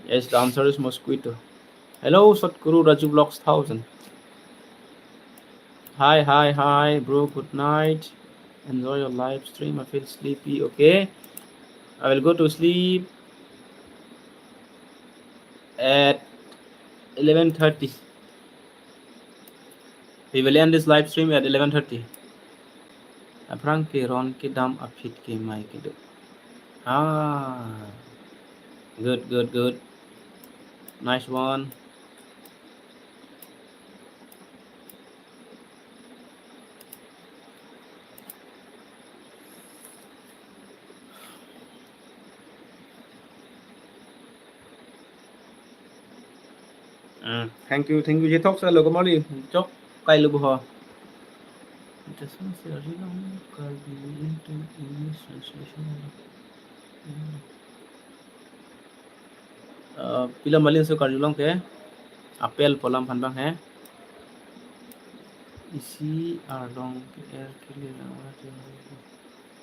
Yes, the answer is mosquito. Hello, Sadhguru Raju Vlogs thousand. Hi, hi, hi, bro. Good night. Enjoy your live stream. I feel sleepy. Okay. I will go to sleep at eleven thirty. We will end this live stream at eleven thirty. Aphrang ke ron kedam aphi ke mai kedo. Ah. Good, good, good. Nice one. Mm, thank you, thank you. Je thok sa lo ko mali. Chok kai lo bo ho. Just say Karbi into English translation. Mm. Uh, pilo malin so karjulong ke. Apple pu alam aphan abang he. Isi arlong ke-er kele lang.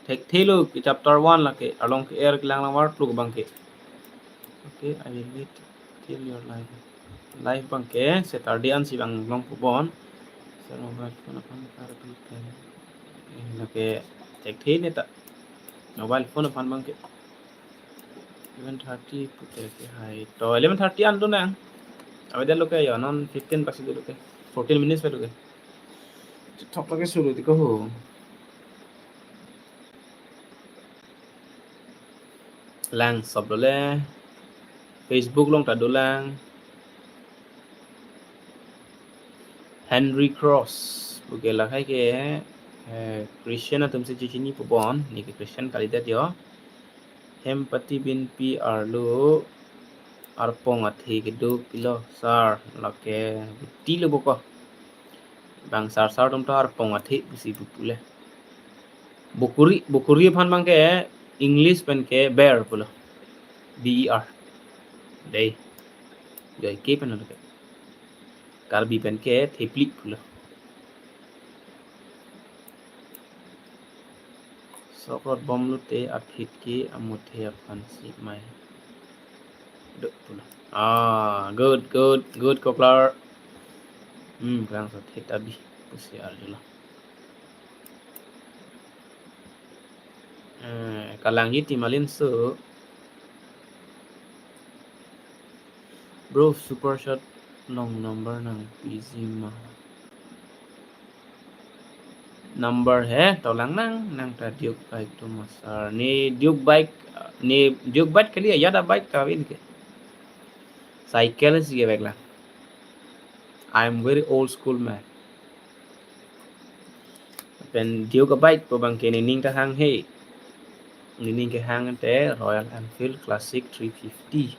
Thekthe lo ke chapter one lake, arlong ke-er kelang lang var tlo abang ke. Okay, I will wait till your live. Live abang ke Saturday an si vang long pu bon. Sir, mobile phone aphan Karbi pen. Eh, lake thekthe neta. Mobile phone aphan abang ke. Eleven thirty pute ke hai. To eleven thirty an do nang. Abe det lo ke yo, non fifteen pasi det lo ke. Fourteen minutes pe lo ke. Thok lake suru di ko ho. Lang sob dole. Facebook along ta dolang. Henry Cross. Puke lahai ke, eh, Christian atum si chechini pu bon. Ne ke Christian kalidet yo. Hem pati binpi arlo arpong athe kedo pilo sir, lake buti lo bo ko. Bang sir sir atum ta arpong athe pusi pupu le. Bokori, bokori aphan abang ke English pen ke bear pulo. B E R. Dei. Joike pen lo ke. Karbi pen ke thepli pulo. Sok rot bom lote aphi ke amuthe aphan si mai. Do, pulo. Ah, good, good, good, Koklar. Hmm, kurang so thit abi. Pusi arjulo. Eh, kalang ji ti malin so. Bro, super chat along number nangpiji ma? Number he, to lang nang, nang ta Duke bike to masar. Ne Duke bike, ne Duke bike kali ya, yada bike ta win ke. Cycle si ke bike lang. I am very old school man. Pen Duke bike pu abang ke nening ta hang he. Nening kehang te Royal Enfield Classic three fifty.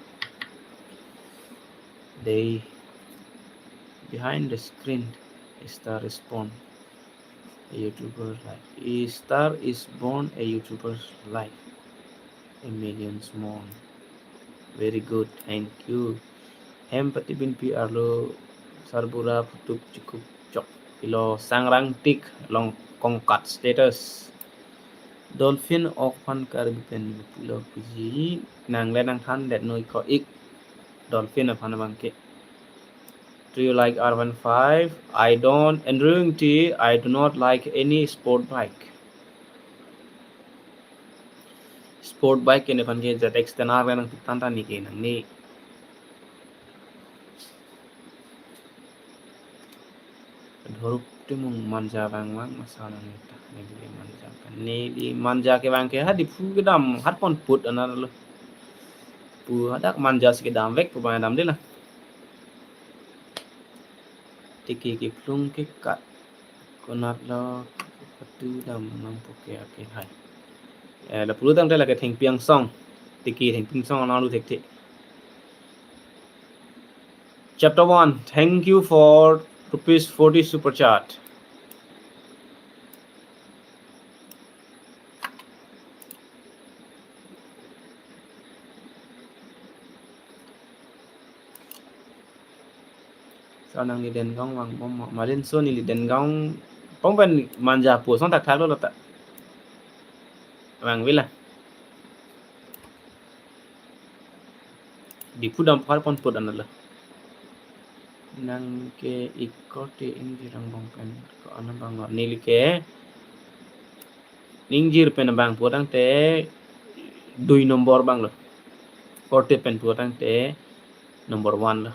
They behind the screen, star is born a YouTuber life. A star is born a YouTuber's life. A millions more. Very good, thank you. Hem patibinpi arlo sarbura putup chikup chok. Ilo sangrang tik along kongkat status. Dolphin ok aphan Karbi pen pulo piji, nang le nangthan det noi ko ik. Dolphin aphan abang ke. Do you like R one five? I don't. Andrew Ingti, I do not like any sport bike. Sport bike ke nephan ke Z X ten R nangpik tangte ne ke nangne. Dhorup Timung Manja vangvang masa nang ta. Neli Manja kan. Neli Manja kevang ke ha Diphu kedam hat pon put anat lo. Pu hadak Manja si kedam vek pu abang damde la. Tiki kephlung ke kat. Konat lo patu dam nang poke ake hai. Eh, la pulo tangte lake Thengpi Angsong. Tiki Thengpi Angsong nang lu thekthe. Chapter one, thank you for rupees forty super chat. So nangli Dengong vangbom ma? Malin so neli Dengong pong pen Manja pu asong thakthak lo ta. Vangve la. Diphu dam phar pon put anat lo. Nang ke ik korte ingjir angbong pen ko-an abang lo. Neli ke ingjir pen abang pu tangte dui nombor abang lo. Korte pen pu tangte number one lo.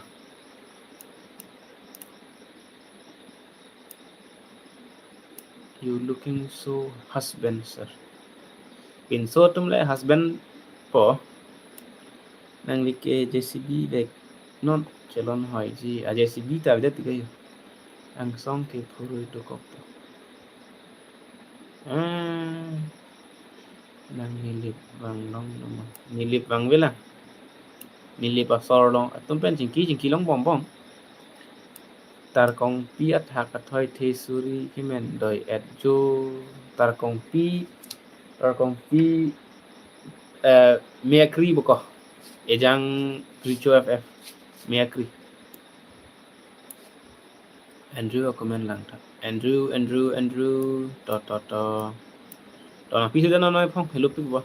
You looking so husband, sir. Pinso atum le husband po. Nangli ke J C B vek non chelon hoiji. A J C B ta avedet ke. Angsong ke phurui dokok po. Ah. Nang Nilip vanglong nama? Nilip vangve la. Nilip asor long atum pen chingki chingki longbom bom. Tarkongpi athak athoi the suri kemen doi et jo. Tarkongpi, Tarkongpi, eh, Mekri boko. Ejang Richo F F. Mekri. Andrew acomment lang ta. Andrew, Andrew, Andrew. To, to, to. To nangpi sudah nonoi phong, hello pik bo.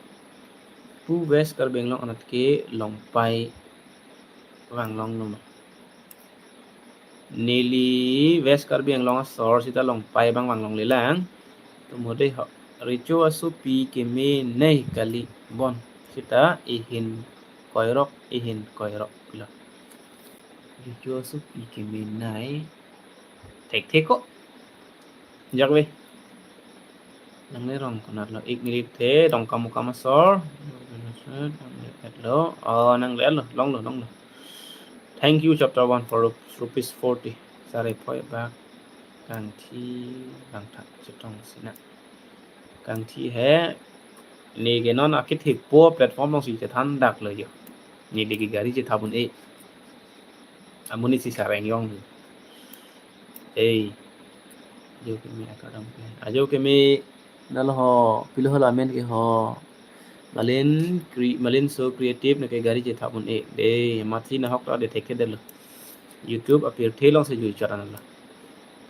Pu West Karbi Anglong anat ke Longpai vanglong nama? Neli West Karbi Anglong asor sita Longpai abang vanglong lelang. Tumode ho. Richo asopi keme nei kali bon. Sita ihin koirok, ihin koirok pilo. Richo asopi keme nei. Thekthe ko. Jak ve. Nangle rong konat lo? Ik Nilip the, Dongkamukam asor. Nangle lo. Oh, nangle lo. Longlo, longlo. Thank you, chapter one, for rup-, rupees forty. Sare poi bak kangthi bang thak chetong sina. Kangthi he, ne ke non akithe po platform along si chethan dak lo jo. Neli ke gari chethap un-e. Amonit si sareng yong. Ei. Ajo keme akadam ke. Ajo keme nalo ho, pilo ho lamen ke ho. Malin cre-, Malin so creative neke gari chethap un-e. De, mati nahok ta de thekthe detlo. YouTube apirthe along si jui chot anat lo.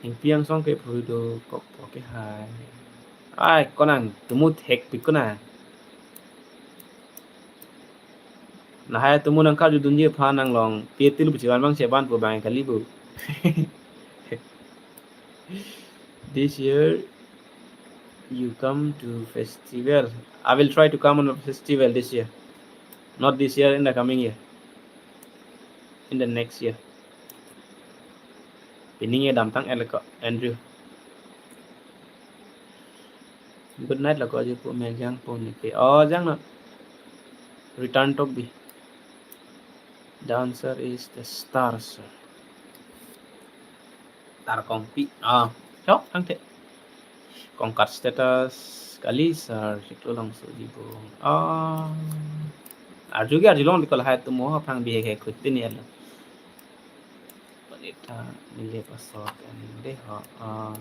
Thengpi Angsong ke phurui dokok po ke hai. Ai, konang, tumu thek pik konang. Lahai atomo nangkarjudunji aphan nanglong pi til buchi van bang cheban pu bang kali bu. This year you come to festival. I will try to come on a festival this year. Not this year, in the coming year. In the next year. Pining ye damtang el ko, Andrew. Good night lako aji pu, me jangpo neke. Oh, jang na. Return tok bi. The answer is the star, sir. Star kongpi. Ah, chok, angte. Kongkat status kali, sir, chiklo long so jibo. Ah. Arju ke arjulong di ko lahai atomo aphrang bihek hek khuti ni alo. Panita neli pasok ani de ho. Ah.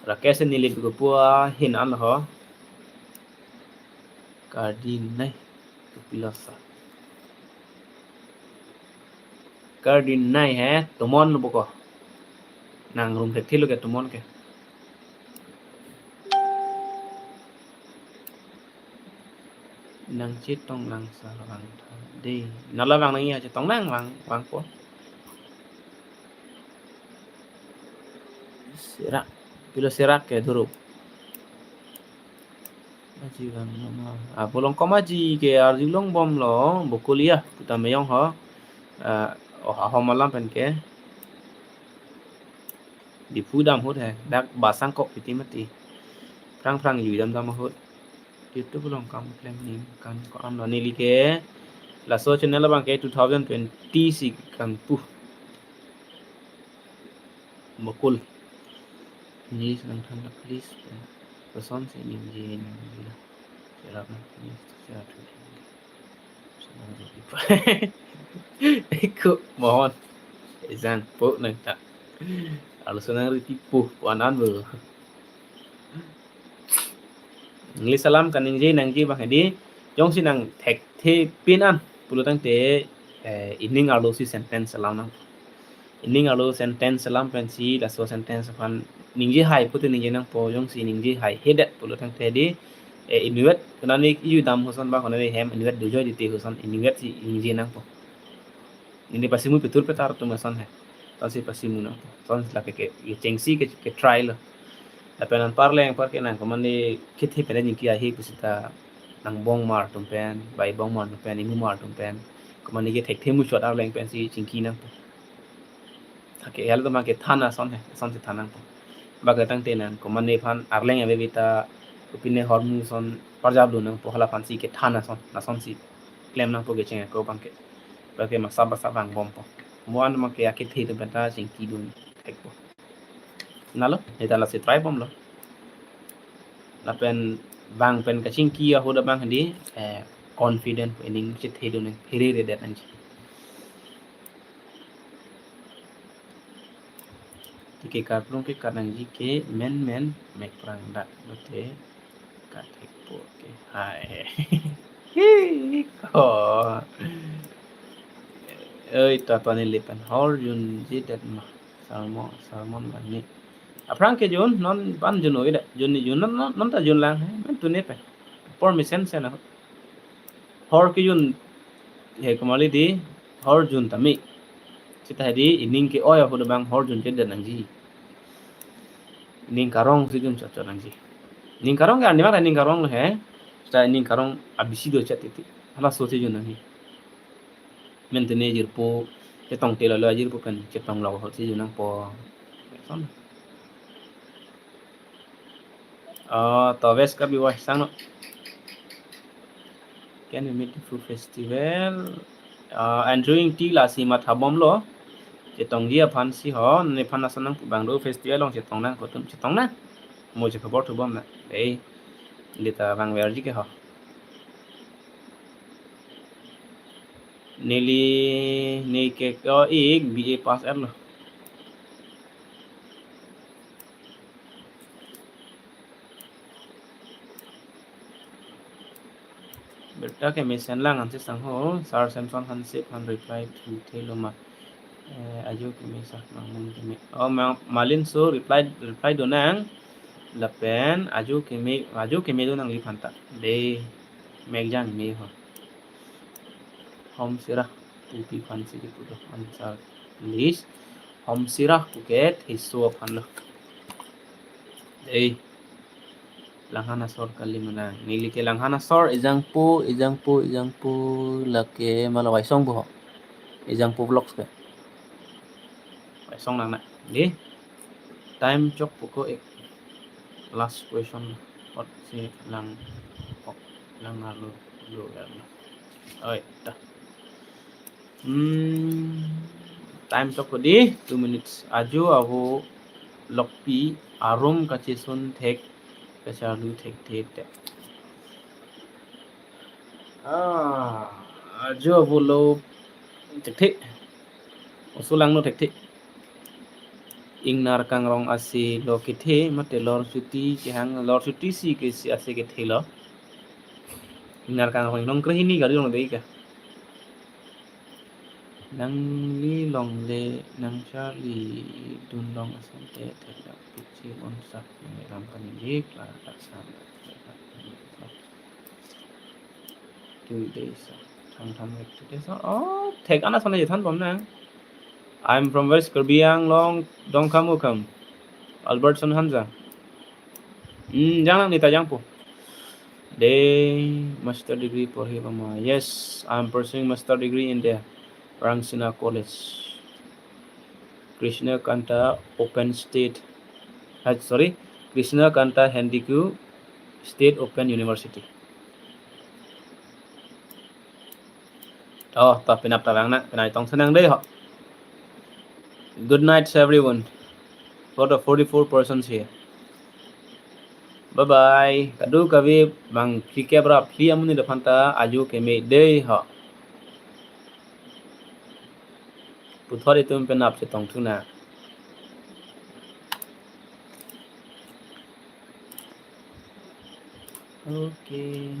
Rakesh neli buku pua hin an ho. Kardinai tupilosa. Kardinai he, tomon lo buko. Nang room thek thilo ke tomon ke. Nang chetong lang sa vang tha de. Nala vang nang ya chetong lang vang, vangpo. Serak. Pilo serak ke duru. Aji vang nama. Ah, pulang kom aji ke arjulong bomlo, bokol ya, puta meyong ho. Ah, oh, ahom alam pen ke. Diphu dam ahut he, dak basang kok piti mati. Phrang phrang jui dam dam ahut. YouTube along kam klem ning kan ko-an lo neli ke. Laso channel abang ke two thousand twenty si kangpu. Bokol. Ni senang than dak please. Person si ningje ningje. Serap na. Ni serap. Senang jadi. Eko mohon. Izan po nang ta. Alo senang riti po, po anan bo. English alam kaningje nangji bang hedi, jongsi nang thekthe pin an pulo tangte, eh, ining arlo si sentence alam nang. Ining arlo sentence alam pensi laso sentence aphan ningje hai pute ningje nangpo, jongsi ningje hai hedet pulo tangte di, eh, inutvet konani yu dam hoson ba konani hem inutvet dujoi dite hoson inutvet si ningje nangpo. Neli pasimu petur petar atum ason he. Tonsi pasimu nangpo. Ton lake ke, ke chengsi ke, ke try lo. Lapen anparleng anpar ke nang komane kethe pen ningke ahi pusita nang bongmar atum pen, bai bongmar atum pen, imumar atum pen. Komane ke thekthe muchot arleng pensi chingki nangpo. Ake hal atum ke than ason he, asonsi than nangpo. Bak tangte nang komane aphan arleng ave vita, kopine ahormu ason parjap lo nangpo, hala aphansi kethan ason, asonsi klem nangpo kecheng ako bang ke. Bak ke masa basa vang bompo. Mo-an bang ke akethe atum pen ta chingki dun thekpo. Nalo, neta lasi try bomlo. Lapen vang pen kachingki ahut abang hedi, eh, confident pu ining chethe dun nang, phere redet nangji. Tike karplung ke kanangji ke men men mek prang dak lote kathekpo ke. Hai. Hi, ko. Oi, ta pani lipan hor junji det ma. Sermon, sermon bani. Aphrang ke jun, non ban jun oi da. Jun ni jun, non, non, non ta jun lang he. Men tuni pe. Por mesen sen ahut. Hor ke jun, he komali di, hor jun tame. Seta hedi, ining ke-oi ahut abang hor junje det nangji. Ining karong si jun chot chot nangji. Ining karong ke arni mak ining karong lo he. Seta ining karong abisi do chat titi. Halaso si jun nangji. Men tene jirpo, chetong telo lo ajirpo pen, chetong lo ahut si jun nangpo. Son. Ah, to West Karbi Wai sang no. Can we meet Diphu festival? Ah, enjoying ti lasi matha bomlo. Chetongji aphan si ho, nephan ason nang pu bang do festival along chetong nang kotum chetong nang. Mo je khobor thu bom na. Ei, lita bang verji ke ho. Neli, ne ke ko ik B A pass er lo. Birta keme sen lang ansi sangho, Sir Samson Hanse aphan reply thu thelo ma. Eh, ajo keme sak mang mun keme. Oh, ma-, malin so reply, reply do nang. Lapen ajo keme, ajo keme do nang liphan ta. De, mek jang me ho. Homsira pupi aphan si kipu do. Answer list. Homsira puke theso aphan lo. Dei. Langhan asor kali mana. Neli ke langhan asor ejangpo, ejangpo, ejangpo lake mala Waisong bo ho. Ejangpo vlogs ke. Waisong nang na. Dei. Time chok puko ek. Last question. Ot si lang, ok, lang alo lo lang. Oi, ta. Hmm, time chok dei, two minutes. Ajo avo lokpi arum kachesun thek, kacharlu thekthe te. Ah, ajo avo lo thekthe. Oso langno thekthe. Ingnar kangrong ase lo kethe, mate lorchuti kehang, lorchuti si ke si ase kethe lo. Ingnar kangrong ingnong krehini gari long dei ka. Nangli longle nangcharlidun long asonte theklong pichi bonsak nangli lam kaningje klar taksan. Two days. Thang thang two days. Oh, thek ana sana je thanbom nang. I'm from West Karbi Anglong, Dongkamukam. Albertson Hansa. Hmm, jang nang nita jangpo. Dei master degree porhi bama. Yes, I'm pursuing master degree in the Rangsina College. Krishna Kanta Open State. Ah, sorry, Krishna Kanta Hendiku State Open University. Oh, ta penap ta vang nang, penai tong senang dei ho. Good night, everyone. For the forty-four persons here. Bye bye. Kadokave bang phlikep ra phli amonit aphan ta ajo keme dei ho. Puthot itum penap chetong thu nang. Okay.